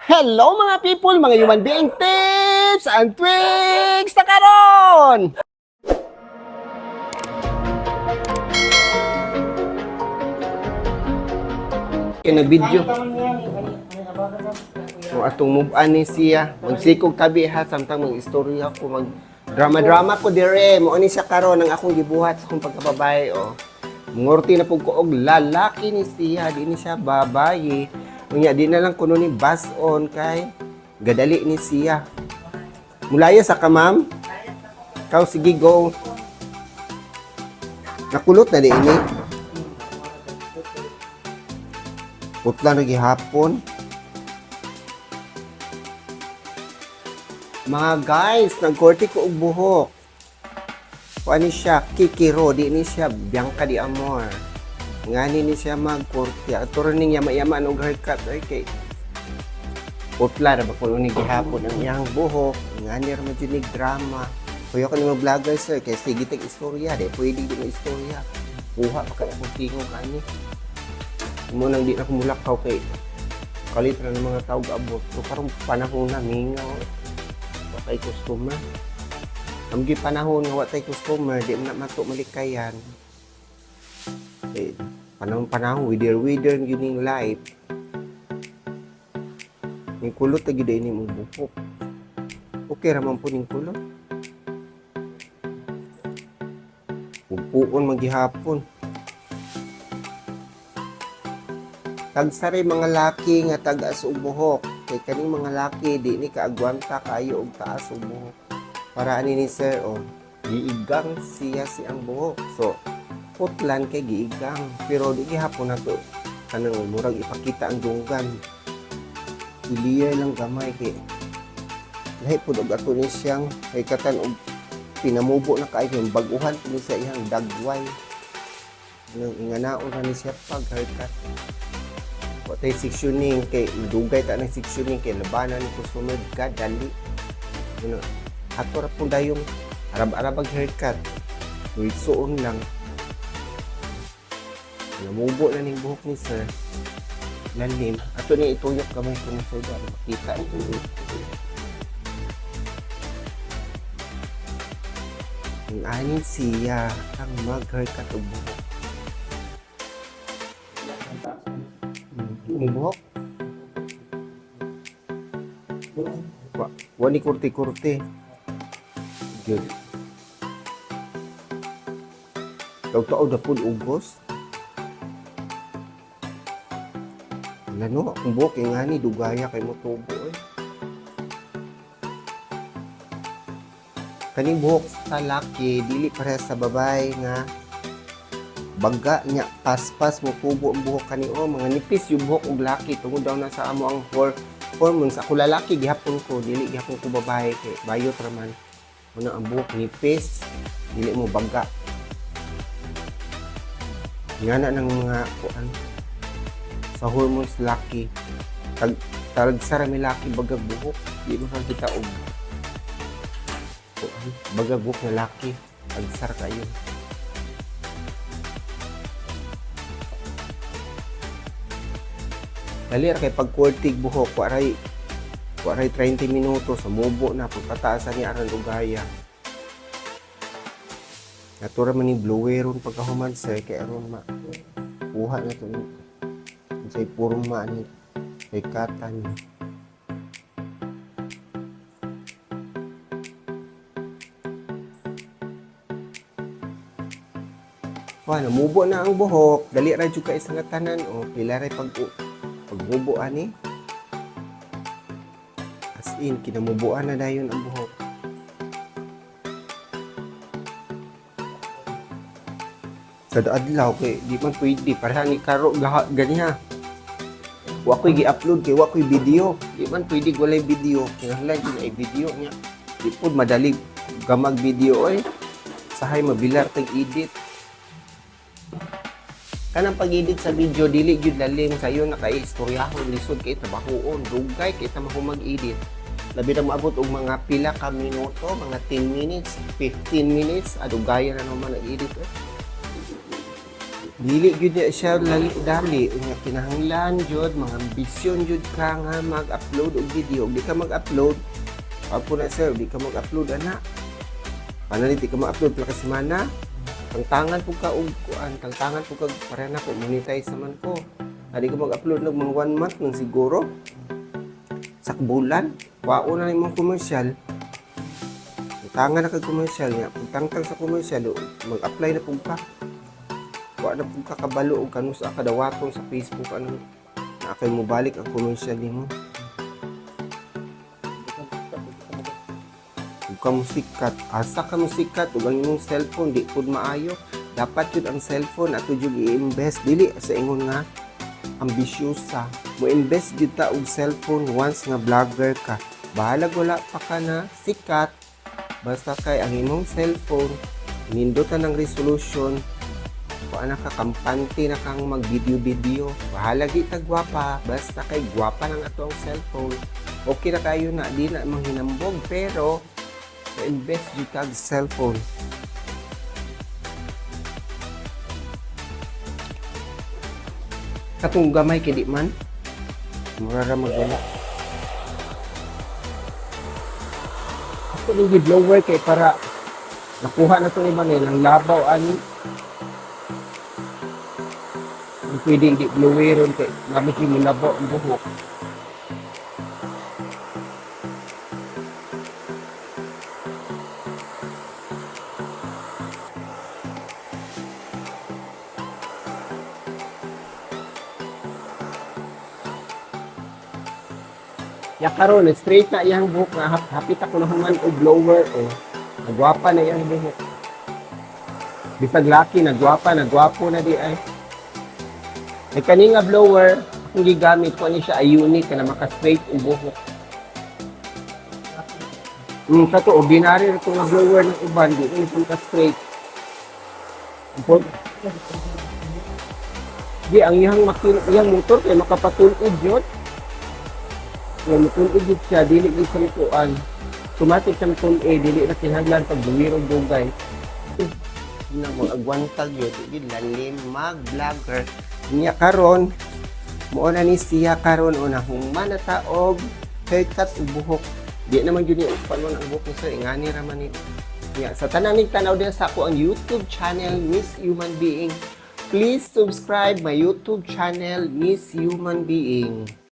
Hello, mga people, mga human being tips and twigs na karon! Kaya nag-video. Kung atong move on ni siya, magsikog tabi ha, samtang mag-istorya ko, mag drama-drama ko dire. Mao ni siya karon ang akong gibuhat sa akong pagkababae, oh. Mungorti na pug ko og lalaki ni siya, di ni siya babaye. Unya di na lang kuno ni bus on kay gadali ni siya. Mulaya sa ka, ma'am? Kaw, sige, go. Nakulot na di ini. Putla na gihapon. Mga guys, nagkorte ko og buhok. Kuan ni siya, Kikiro, di ni siya Bianca di Amor. Ngani ni siya magkorte. Ato rin ning yama-yama og haircut ay kay putla ra ba kuno ni gihapon ang iyang buhok. Ngani ra man jud ni drama. Kuya ko ni mga vlogger, sir, kay sige tag istorya, di pwede di mo istorya. Kuha pa kay akong tingog ani. Mo nang di na ko mulakaw kay kalit ra ng mga tao gaabot. So karong panahon na mingaw. Wa kay customer. Ang gi panahon nga wa tay customer, di man na mato malikayan. Eh, panahon panahon wither wither gyud ning life. Ning kulot ta gyud ini mong buhok. Okay ra man po ning kulot. Pupuon man gihapon. Tagsari mga laki nga tagas og buhok. Kay kaning mga laki di ni kaagwanta kayo og taas og buhok. Para ani ni sir, oh, giigang siya si ang buhok. So, putlan kay giigang. Pero di gihapon na to kanang murag ipakita ang dunggan. Iliya lang gamay kay lahi pud og ato ni siyang kay katan og pinamubo na kaayo yung bag-uhan pud ni sa iyang dagway. Nang inganaon na ni siya pag haircut. Wa tay sectioning kay madugay ta ng sectioning kay labanan ni customer ka dali. Ano, ato ra pud dayong arab-arab ang haircut. Suon lang. Namubo na ning buhok ni sir. Lalim. Ato ni ituyok gamay ko ni sir para makita. Ang anin siya ang mag-haircut og buhok. Ang buhok? Wa ni kurti-kurti. Good. Taw-taw na po ugos. Wala no, akong buhok eh, nga ni, dugaya kay mo tubo eh. Kaning buhok sa laki, dili parehas sa babae nga baga niya, paspas mo tubo ang buhok kani, oh, mga nipis yung buhok og laki tungod daw na sa amo ang hormones. Ako lalaki gihapon ko, dili gihapon ko babae kay bayot ra man. Una ang buhok nipis, dili mo baga. Nga na ng mga kuan sa hormones laki. Tag tagsa ra mi laki bagag buhok, di mo kita og kuan bagag buhok nga laki, tagsar kayo. Dali ra kay pag kortig buhok, waray 30 minuto sa mubo na pagpataasan niya aron dugaya. Natura man ni blower ron pagkahuman, sir, kay aron ma kuha na to unsay porma ni kay katan. Wa namubo na ang buhok, dali ra jud kay sa nga tanan, oh, pila ra pag pagmubo ani. As in kinamubuan na dayon ang buhok. Kada adlaw kay di man pwede para ni karo gaha ganiha. Wa ko'y gi-upload kay wa ko'y video. Di man pwede walay video. Kinahanglan jud ay video niya. Di pud madali gamag video oy. Sahay mabilar tag edit. Kanang pag-edit sa video dili gyud lalim sayo na kay istoryahon, lisod kay trabahoon, dugay kay ta mahumag edit. Labi na moabot og mga pila ka minuto, mga 10 minutes, 15 minutes, adugaya na naman nag-edit eh. Dili gyud na siya lali dali. Unya kinahanglan jud mga ambisyon jud ka nga mag-upload og video. Di ka mag-upload, pag na sir, di ka mag-upload ana. Paano di ka mag-upload pila ka semana? Tangtangan pud ka og kuan, tangtangan pud ka para na ko monetize naman ko. Adi ka mag-upload og mga one month man siguro. Sa bulan, wao na imong commercial. Tangtangan na kag commercial nga. Pag tangtang sa commercial, mag-apply na pud ka. Wa na pud ka kabalo og kanusa ka dawaton sa Facebook ano na kay mobalik ang commercial nimo. Ug ka mo sikat, asa ka mo sikat ug ang imong cellphone di pud maayo. Dapat jud ang cellphone ato jud i-invest, dili sa ingon nga ambisyosa. Mo invest jud ta og cellphone once nga vlogger ka. Bahalag wala pa ka na sikat, basta kay ang imong cellphone nindutan ng resolution, kuan na ka, kampante na kang mag video video. Bahala di ta gwapa, basta kay gwapa lang ato ang cellphone, okay na kayo na, di na manghinambog, pero invest jud kag cellphone. Katong gamay kay di man mura ra magwala. Ako ning blower kay para nakuha na itong iba nilang labaw ani. Ang pwede hindi bloweron kay gamit yung labaw ang buhok. Ya karon straight na iyang buhok nga hapit ako na human og blower oh. Nagwapa na iyang buhok. Bisag laki nagwapa, nagwapo na di ay. Ay kani nga blower akong gigamit ko ani siya ay unique kana maka-straight ang buhok. Kato ordinary ra to nga blower ng uban, di ni siya maka-straight. Di ang iyang makina, iyang motor kay makapatul-id yun. Nga mutun-id jud siya, dili gid sa kuan. Automatic sa mutun-id, dili na kinahanglan pag buwirog dugay. Na mag-agwantag yun, di lalim mag-vlogger. Niya karon, mao na ni siya karon o nahungman na ta og haircut ug buhok. Di naman jud ni panon ang buhok ni sir, ingani ra man ni. Niya, sa tanang tanaw din sa ako ang YouTube channel Miss Human Being. Please subscribe my YouTube channel Miss Human Being.